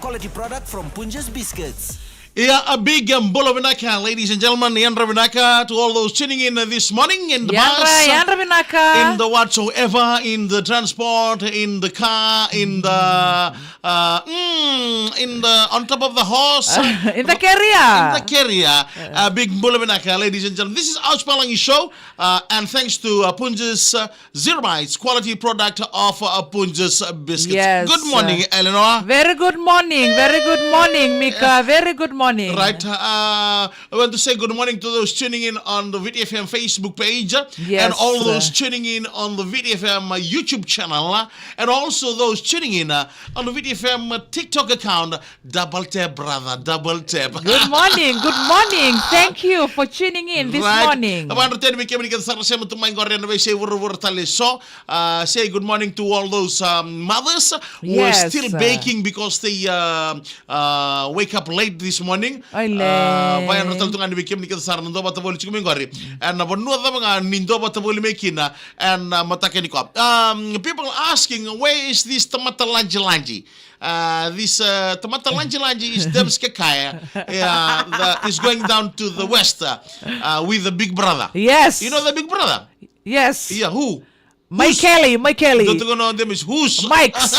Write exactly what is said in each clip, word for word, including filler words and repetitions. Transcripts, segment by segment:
Quality product from Punjas Biscuits. Yeah, a big um, bula vinaka, ladies and gentlemen. Yadra vinaka to all those tuning in uh, this morning in the Yadra, bus, uh, yadra vinaka. In the whatsoever, in the transport, in the car, in the uh, mm, in the on top of the horse, uh, in the carrier. In the carrier. A big bula vinaka, ladies and gentlemen. This is Ouch Palangi Show, uh, and thanks to uh, Punjas uh, Zero Bites, quality product of uh, Punjas Biscuits. Yes. Good morning, uh, Eleanor. Very good morning. Very good morning, Mika. Very good morning. Right. Uh, I want to say good morning to those tuning in on the V T F M Facebook page, uh, Yes. and all those tuning in on the V T F M uh, YouTube channel, uh, and also those tuning in uh, on the V T F M uh, TikTok account. Double tap, brother, double tap. Good morning, good morning. Thank you for tuning in this Right. morning. Vanateni vei kemuni kece sara sema tu mai qori ena veisei vuravura tale so. Uh, say good morning to all those um, mothers who are Yes. still baking because they uh, uh, wake up late this morning. Oile. Uh, vaya na tale tu ga ni vei kemuni kece sara na dua vata voli tiko mai qori. Ena vanua cava ga ni dua vata voli mai kina ena mataka nikua. Um, people asking, where is this tamata lanjilanji? Uh, this uh, tamata lanjilanji is Dems Kekaya. Yeah, the, is going down to the west uh, uh, with the big brother. Yes. You know the big brother? Yes. Yeah, who? Who's? Michaeli, Michaeli. Don't you know them is who's? Mike's.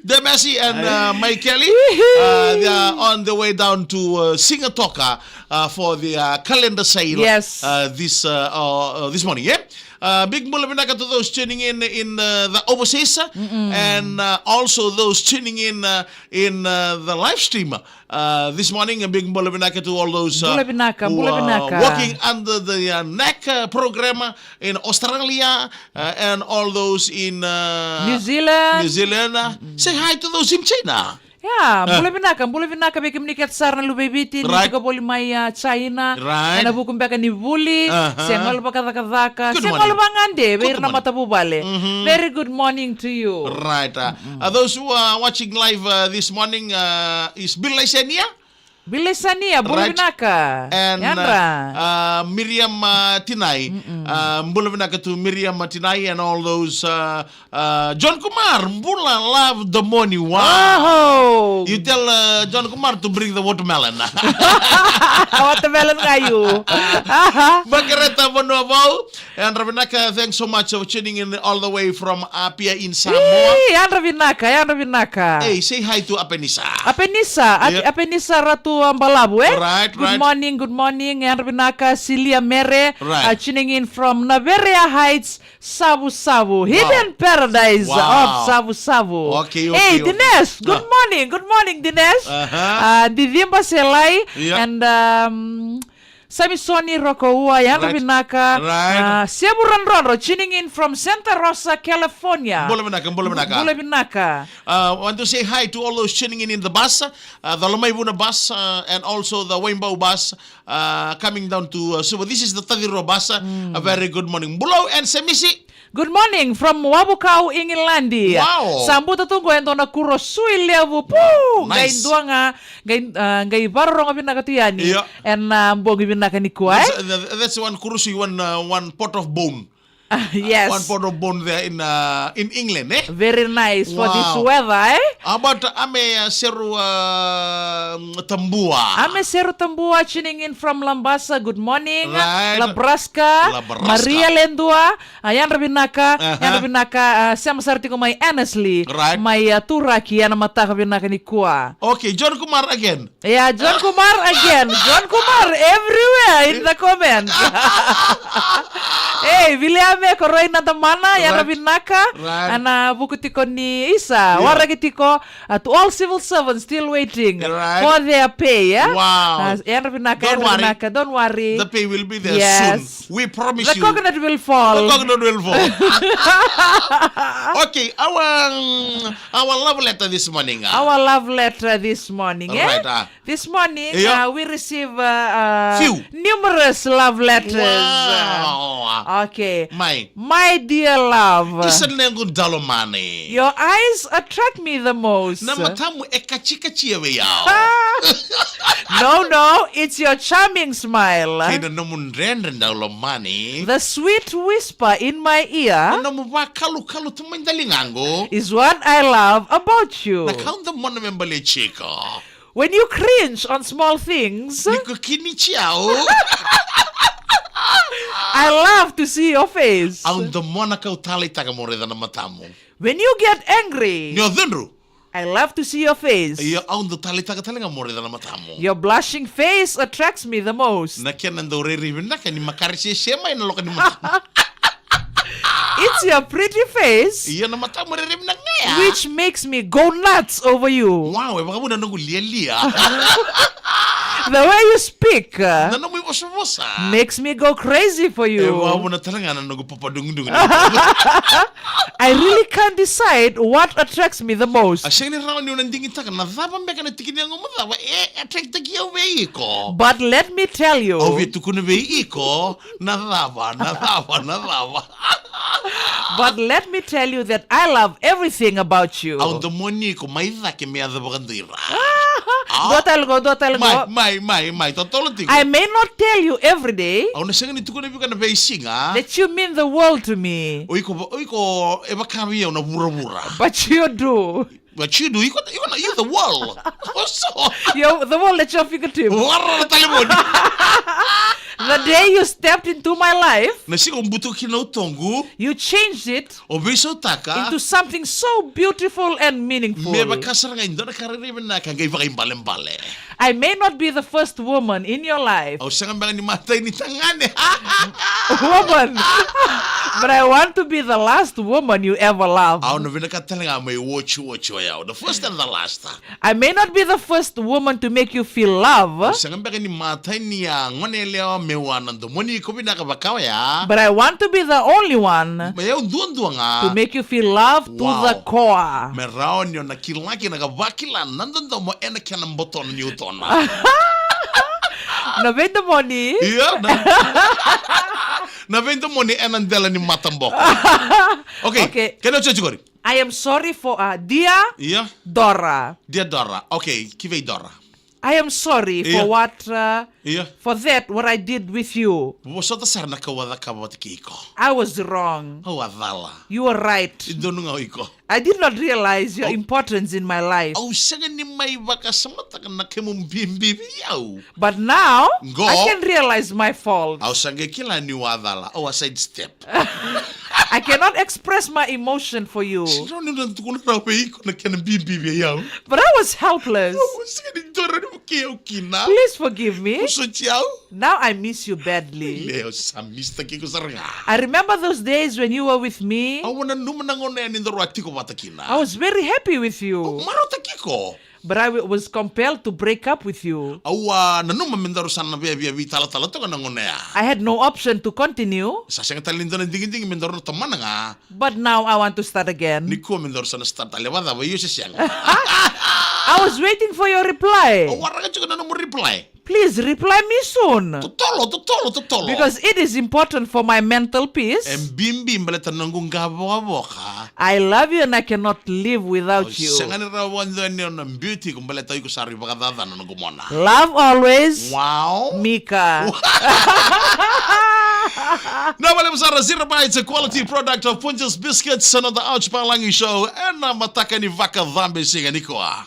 Demasi and uh, Michaeli, uh, they are on the way down to uh, Sigatoka uh, for the uh, calendar sale Yes. uh, this uh, uh, uh, this morning. Yeah, uh, big bula vinaka to those tuning in in uh, the overseas uh, and uh, also those tuning in uh, in uh, the live stream uh, this morning. A big bula vinaka to all those uh, Bula vinaka, who bula are vinaka. working under the uh, neck uh, program uh, in Australia uh, and all those in uh, New Zealand. New Zealand. Uh, say hi to those in China. Yeah, bula vinaka, bula vinaka vei kemuni kece sara na luve i Viti ni Right. tiko voli mai uh, China. Right. Ena vuku beka ni vuli, Aha. se gole vakacakacaka, Good se morning. gole vagade vei Good ira na morning. matavuvale. Very good morning to you. Right. Uh, uh, those who are watching live uh, this morning uh, is Bill Laisenia. Bill Laisenia, bula Right. vinaka. And Yadra. uh, uh, Miriam uh, Tinai. Uh, bula vinaka to Miriam uh, Tinai and all those uh, Uh, John Kumar, bula love the morning. Wow. Oh. You tell uh, John Kumar to bring the watermelon. Watermelon ga you. Aha. Makareta Vanua Vou, yadra vinaka, thanks so much for tuning in all the way from Apia in Samoa. Ih, yadra vinaka, yadra vinaka. Hey, say hi to Apenisa. Apenisa, Ap- Yeah. Apenisa Ratu Balavu, eh? Right, Good right. morning, good morning. Yadra vinaka, Silia Mere, Right. uh, tuning in from Naverea Heights, Savusavu, Hidden Paradise Wow. of Savusavu. Okay, okay, Hey, okay. Dinesh, good Ah. morning, good morning, Dinesh. Aha. Uh, Didimba Selai Yeah. and um, Samisoni Rokoua, yadra Right. vinaka. Right. Uh, Sevu Radrodro, tuning in from Santa Rosa, California. Bula vinaka, bula vinaka. Bula vinaka. Uh, want to say hi to all those tuning in in the bus, uh, the Lomaivuna bus, uh, and also the Waimbau bus, uh, coming down to uh, Suva. This is the Tadiro bus. Uh, a very good morning. Bulou and Semisi. Good morning from Wavukau, England. Wow. Sa buta tu qo e dua na kuro sui levu. Pu! Nice. Qai dua ga, qai, uh, qai varorogo vinaka tu yani. Yeah. Ena, uh, bogi vinaka nikua, eh? That's, uh, that's one kuro sui, one, uh, one pot of bone. Ah, yes. One pot of bone there in uh, in England, eh? Very nice for this Wow. weather, eh? How about Ame uh, Seru uh, Tambua? Ame Seru Tambua tuning in from Labasa. Good morning. Right. Labraska. Labraska. Maria Ledua. Uh, yadra vinaka. Uh-huh. Yadra vinaka. Uh, sema sara tiko mai Annesley. Right. Mai uh, Turaki ena mataka vinaka nikua. Okay, John Kumar again. Yeah, John Kumar again. John Kumar everywhere in the comments. Hey, Viliame Koroi Nadamana, yadra Right. vinaka. Right. Ena vuku tiko ni isa, Yeah. waraki tiko, uh, to all civil servants still waiting Right. for their pay, yeah? Wow. Uh, yadra vinaka, Don't yadra worry. vinaka, don't worry. The pay will be there Yes. soon. We promise The you. coconut will fall. The coconut will fall. Okay, our um, our love letter this morning. Uh. Our love letter this morning, eh? Right, uh. This morning, Yeah. uh, we receive uh, uh, Few. numerous love letters. Wow. Okay. Mai. My dear love. Isa na noqu daulomani. Your eyes attract me the most. Na matamu e kacikacia vei au. No, no, it's your charming smile. Kei na nomu dredre daulomani. The sweet whisper in my ear. Na nomu vakalukalu tu mai daligaqu. Is what I love about you. Na ka au domona me baleti iko. When you cringe on small things, ni ko kinici au. I love to see your face. Au domona kau taleitaka meu raica na matamu. When you get angry, ni o cudru. I love to see your face. Io, au dau taleitaka tale ga meu raica na matamu. Your blushing face attracts me the most. Na kena dau rairai vinaka ni makare sese mai na loka ni matamu. It's your pretty face. Ia na matamu reremi na gaya. Which makes me go nuts over you. Wow, e vakavuna noqu lialia. The way you speak uh, na nomu ivosavosa makes me go crazy for e you. Vakavuna tale ga na noqu papadugudugu. I really can't decide what attracts me the most. A sega ni rawa niu na digitaka na cava beka na tiki ni yagomu cava e attract-taki au vei iko. But let me tell you. Au via tukuna vei iko. Na cava, na cava, na cava. But let me tell you that I love everything about you. Au domoni iko mai cake me yaco vakadua i ra. Dua tale qo, dua tale qo. Mai, mai, mai, mai, totolo tiko. I may not tell you every day. Au na sega ni tukuna vei iko ena veisiga. That you mean the world to me. O iko, o iko e vaka vei au na vuravura. But you do. But you do, you got, you got, you the world. So, you're the world at your fingertip. Warra na talevoni. The day you stepped into my life, na siga o butuka kina utoqu, you changed it o veisautaka into something so beautiful and meaningful. Me vaka sara ga e dua na ka rairai vinaka qai vakaibalebale. I may not be the first woman in your life. Au sega beka ni matai ni tagane. Woman. But I want to be the last woman you ever loved. Au na vinakata tale ga mai otioti o yau. The first and the last. I may not be the first woman to make you feel love. Au sega beka ni matai ni a gone yalewa meu a na domoni iko vinaka vaka oya. But I want to be the only one. Me yau duadua ga. To make you feel love to the core. Me rawa ni o na kila kina ka vakila na dodomo ena kena botona ni utona. Na veidomoni. Ia, na, na veidomoni ena dela ni mataboko. Okay, okay. Kena otioti qori. I am sorry for, uh, dear Ia. Dora. Dear Dora. Okay, ki vei Dora. I am sorry for Ia. What, uh, Ia. For that, what I did with you. Vosota sara na kau a cakava vata kei iko. I was wrong. Au a cala. You were right. I donu ga o iko. I did not realize your importance in my life. Au sega ni mai vakasamataka na kemu bibi vei au. But now, Qo. I can realize my fault. Au sa qai kila niu a cala. Au a side step. I cannot express my emotion for you. Sega ni na tukuna rawa vei iko na kena bibi vei au. But I was helpless. Au sega ni dua rawa ni vukei au kina. Please forgive me. Vosoti au. Now I miss you badly. Lewa, sa miss-taki iko sara ga. I remember those days when you were with me. Au a nanuma na gauna ya ni daru a tiko vata kina. I was very happy with you. Au marautaki iko. But I w- was compelled to break up with you. Au a nanuma me daru sa na via via veitalatala toka na gauna ya. I had no option to continue. Sa sega tale ni dua na digidigi me daru na tomana ga. But now I want to start again. Nikua me daru sa na start tale, vakacava, io se sega? I was waiting for your reply. Au waraka tiko na nomu reply. Please reply me soon. Totolo, totolo, totolo. Because it is important for my mental peace. E bibi baleta na noqu qavokavoka. I love you and I cannot live without you. Au sega ni rawa vakadua ni au na biuti iko baleta iko sa rui vakacacana na noqu mona. Love always. Wow. Mika. Na vale sara, Zero Bites, a quality product of Punjas Biscuits, na noda Ouch Palagi Show ena mataka ni vakacabe siga nikua.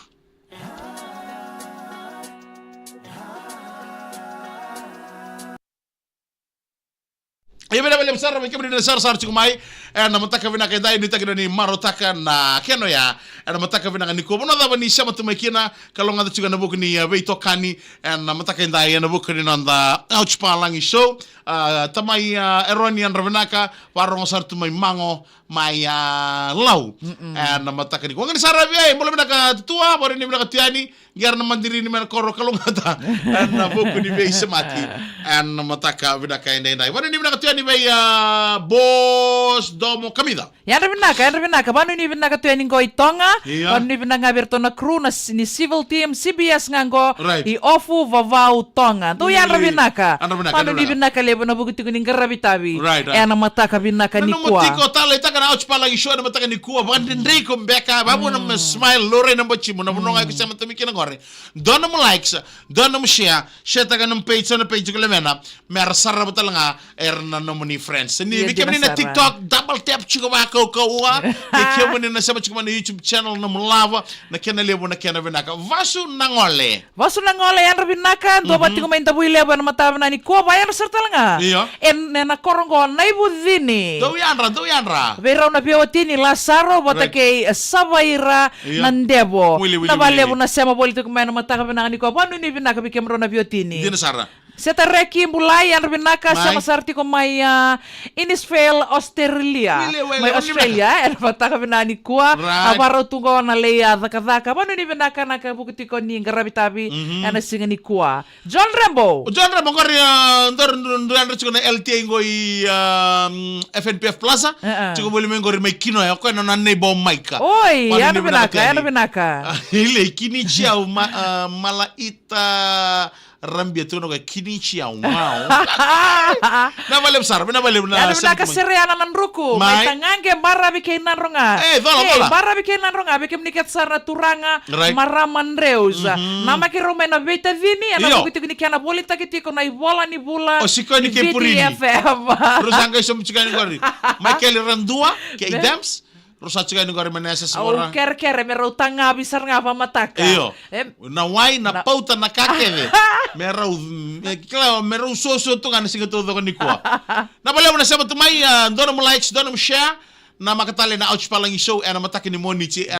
Ia vinaka vakalevu sara vei kemuni na sarasara tiko mai ena mataka vinaka edai, nuitaki ni marautaka na kena oya ena mataka vinaka nikua. Vanua cava ni sema tu mai kina, kalougata tiko ena vuku ni, uh, veitokani ena mataka edai ena vuku ni noda Ouch Palagi Show. Uh, tamai, uh, Eroni, yadra vinaka, varogo sara tu mai Mago, mai, uh, Lau ena mataka nikua. Gani sara vei, bula vinaka Tutua, vakarau ni vinaka tu yani. Qera na madiri ni mai na koro, kalougata ena vuku ni veisemati ena mataka vinaka edaidai. Vakarau ni vinaka tu yani vei, uh, Boss Tomo Kamica. Yadra vinaka, yadra vinaka. Vanuinui vinaka tu yani qo i Toga. Ia. Vanuinui vinaka ga vei iratou na crew na s-, ni Civil Team, C B S ga qo. Right. I Ofu, Vavau, Toga. Dou yadra vinaka. Yadra vinaka, yadra vinaka. Vanuinui vinaka levu ena vuku tiko ni qaravi tavi. Right, right. Ena mataka vinaka nikua. Na nomu tiko taleitaka na Ouch Palagi Show ena mataka nikua. Vakadredrei iko beka. Vavuna me smile, laurai na batimu. Na vanua ga iko sema tu mai kina qori. Dua nomu likes, dua nomu share, share-taka nomu page, so na page ko Lemena, me ra sarava tale ga era na nomuni friends. Ni vei kemuni na TikTok, double tap tiko vakaukauwa. Vei kemuni na sema tiko mai na YouTube channel, nomu lava, na kena levu, na kena vinaka. Vasu na gole. Vasu na gole, yadra vinaka, dua vata tiko mai Davui Levu ena mataka vinaka nikua, vakayadra sara tale ga. Io. Ena koro qo Naivucini. Dou yadra, dou yadra. Vei rau na veiwatini Lasaro, vata kei Savaira na Devo. Wili, wili, na vakalevu na sema voli tiko mai ena mataka vinaka nikua. Vanuinui vinaka vei kemudrau na veiwatini. Dina sara. Seta Reki Bulai, yadra vinaka, sema sara tiko mai, ah, Innisfail, Australia. Wili, wili, mai Australia, ena mataka vinaka nikua. Right. A varau tu qo na lai, ah, cakacaka. Vanuinui vinaka na ka vuku tiko ni qaravi tavi ena siga nikua. John Rambo. O John Rambo qori, ah, dua, dua, dua, yadra tiko na L T A qo i, ah, F N P F Plaza. Tiko voli mai qori mai Kinoya, o koya na nona neighbor Maika. Oi, yadra vinaka, yadra vinaka. Ah, ile Kinichiau, ma-, ah, Malaita Rabia, tu na koya Kinichiau, wow. Na vakalevu sara, na vakalevu na. Yadra vinaka Sereana na Druku. Mai Tagaqe, baravi kei Nadroga. E, cola, cola. Baravi kei Nadroga, vei kemuni kece sara na turaga. Right. Marama Andrews. Namaki rau mai na veitacini, ena vuku tiko ni kena volitaki tiko na ivola ni vula. O Sikoni kei Purini. F M. Rau sa qai sobu tiko yani qori. Michael Radua, kei Dems. Rau sa tiko yani qori mai na S S Mora. Au kerekere me rau tagavi sara ga vakamataka. Io. Na wai, na pauta, na ka kece. Me rau, me, kila, me rau soso tu ga na siga taucoko nikua. Na vakalevu na sema tu mai, ah, dua nomu likes, dua nomu share. Na maka tale na Ouch Palagi Show ena mataka ni Moniti.